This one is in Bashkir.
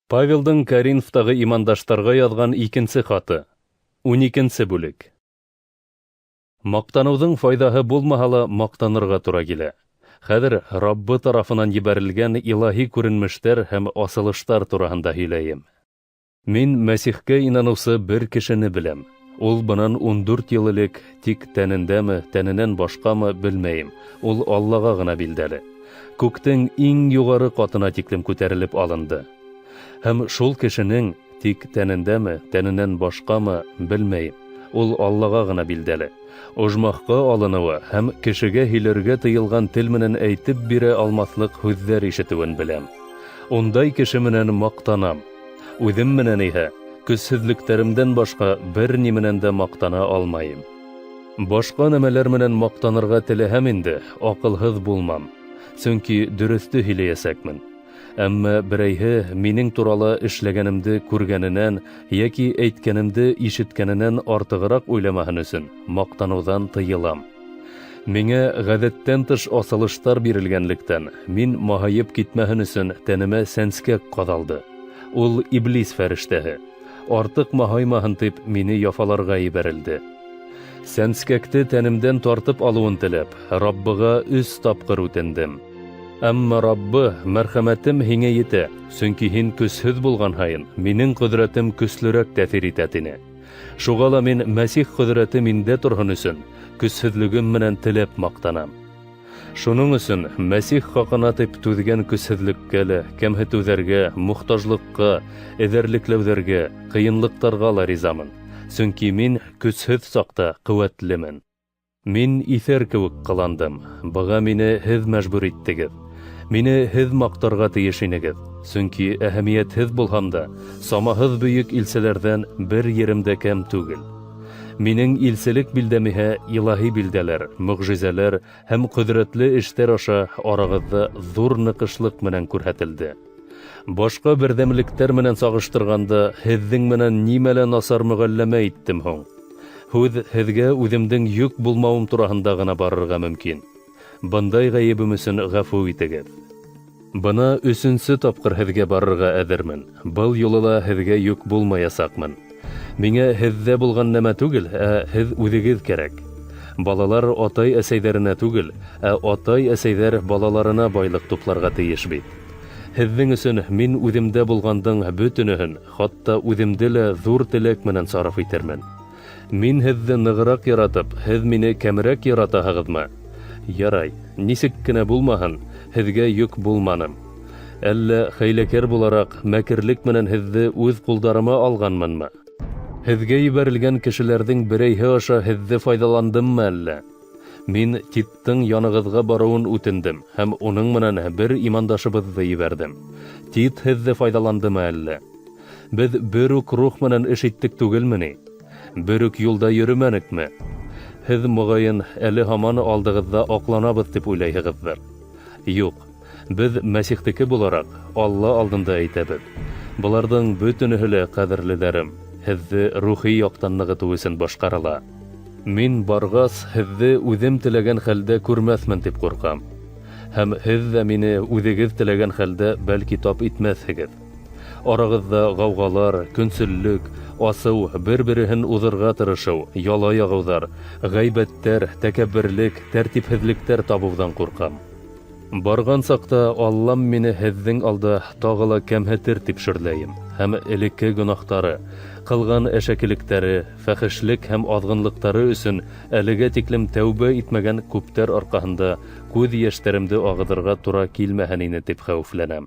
Павелдың Коринфтағы имандаштарға яҙған икенсе хаты. 12-нсе бүлек. Маҡтаныуҙың файҙаһы булмаһа ла маҡтанырға тура килә. Хәҙер Раббы тарафынан ебәрелгән илаһи күренештәр һәм асылыштар тураһында һөйләйем. Мин Мәсихкә инаныусы бер кешене беләм. Ул бынан 14 йыл элек тик тәнендәме, тәненән башҡамы белмәйем. Ул Аллаға ғына билдәле. Күктең иң юғары ҡатына тиклем күтәрелеп алынды. Һәм шул кешенең тик тәнендәме, тәненән башҡамы белмәйем. Ул Аллаға ғына билдәле. Ожмахҡа алыныуы һәм кешегә һөйләргә тыйылған тел менән әйтеп бирә алмаҫлыҡ һүҙҙәр ишетеүен беләм. Ундай кеше менән маҡтанам. Үҙем менән иһә көсһөҙлөктәремдән башҡа бер ни менән дә маҡтана алмайым. Башҡа нәмәләр менән маҡтанырға теләһәм инде, аҡылһыҙ булмам. Сөнки дөрөҫтө һөйләйәсәкмен. Әммә берәйһе минең турала эшләгәнемде күргәненән йәки әйткәнемде ишеткәненән артығыраҡ уйламаһын өсөн маҡтаныуҙан тыйылам. Миңә ғәҙәттән тыш асылыштар бирелгәнлектән, мин маһайып китмәһен өсөн тәнемә сәнскәк ҡаҙалды. Ул иблис фәрештәһе. Артыҡ маһаймаһын тип мине яфаларға ебәрелде. Сәнскәкте тәнемдән тартып алыуын теләп, Раббыға 3 тапҡыр үтендем. Әммә Раббы, мәрхәмәтем һиңә етә, сөнки һин көсһөҙ булған һайын, минең ҡөҙрәтем көслөрәк тәьҫир итә, тине. Шуға ла мин Мәсих ҡөҙрәте миндә торһон өсөн, көсһөҙлөгөм менән теләп маҡтанам. Шуның өсөн Мәсих хаҡына тип түҙгән көсһөҙлөккә лә, кәмһетеүҙәргә, мохтажлыҡҡа, эҙәрлекләүҙәргә, ҡыйынлыҡтарға ла ризамын. Сөнки мин көсһөҙ саҡта ҡеүәтлемен. Мин иҫәр кеүек ҡыландым, быға мине һеҙ мәжбүр иттегеҙ. Мине һеҙ маҡтарға тейеш инегеҙ, сөнки әһәмиәтһеҙ булһам да, самаһыҙ бөйөк илселәрҙән бер ерем дә кәм түгел. Минең илселек билдәм иһә илаһи билдәләр, мөғжизәләр һәм ҡөҙрәтле эштәр аша арағыҙҙа ҙур ныҡышлыҡ менән күрһәтелде. Башҡа берҙәмлектәр менән сағыштырғанда, һеҙҙең менән нимәлә насар мөғәлләмә иттем һуң? Һүҙ һеҙгә үҙемдең йөк булмауым тураһында ғына барырға мөмкин. Бындай ғәйебем өсөн ғәфү итегеҙ. Бына 3-нсе тапҡыр һеҙгә барырға әҙермен. Был юлы ла һеҙгә йөк булмаясаҡмын. Миңә һеҙҙә булған нәмә түгел, ә һеҙ үҙегеҙ кәрәк. Балалар атай-әсәйҙәренә түгел, ә атай-әсәйҙәр балаларына байлыҡ тупларға тейеш бит. Һеҙҙең өсөн мин үҙемдә булғандың бөтөнөһөн, хатта үҙемде лә ҙур теләк менән сарыф итермен. Мин һеҙҙе нығыраҡ яратып, һеҙ мине кәмерәк яратаһығыҙмы? Ярай, нисек кенә булмаһын, һеҙгә йөк булманым. Әллә хәйләкәр булараҡ мәкерлек менән һеҙҙе үҙ ҡулдарыма алғанмынмы? Һеҙгә ебәрелгән кешеләрҙең берәйһе аша һеҙҙе файҙаландыммы әллә? Мин Титтың янығыҙға барыуын үтендем һәм уның менән бер имандашыбыҙҙы ебәрҙем. Тит һеҙҙе файҙаландымы әллә? Беҙ бер үк рух менән эш иттек түгелме ни? Бер үк юлда йөрөмәнекме? Һеҙ, моғайын, әле һаман алдығыҙҙа аҡланабыҙ тип уйлайһығыҙҙыр. Юҡ, беҙ Мәсихтеке булараҡ Алла алдында әйтәбеҙ. Быларҙың бөтөнөһө лә, ҡәҙерлеләрем, һеҙҙе рухи яҡтан нығытыу өсөн башҡарыла. Мин барғас, һеҙҙе үҙем теләгән хәлдә күрмәҫмен тип ҡурҡам. Һәм һеҙ ҙә мине үҙегеҙ теләгән хәлдә бәлки тап итмәҫһегеҙ. Арағыҙҙа ғауғалар, көнсөллөк, асыу, бер-береһен уҙырға тырышыу, яла яғыуҙар, ғәйбәттәр, тәкәбберлек, тәртипһеҙлектәр табыуҙан ҡурҡам. Барған саҡта Аллам мине һеҙҙең алда тағы ла кәмһетер тип шөрләйем һәм элекке гонаһтары, ҡылған әшәкелектәре, фәхешлек һәм аҙғынлыҡтары өсөн әлегә тиклем тәүбә итмәгән күптәр арҡаһында күҙ йәштәремде ағыҙырға тура килмәһен ине тип хәүефләнәм.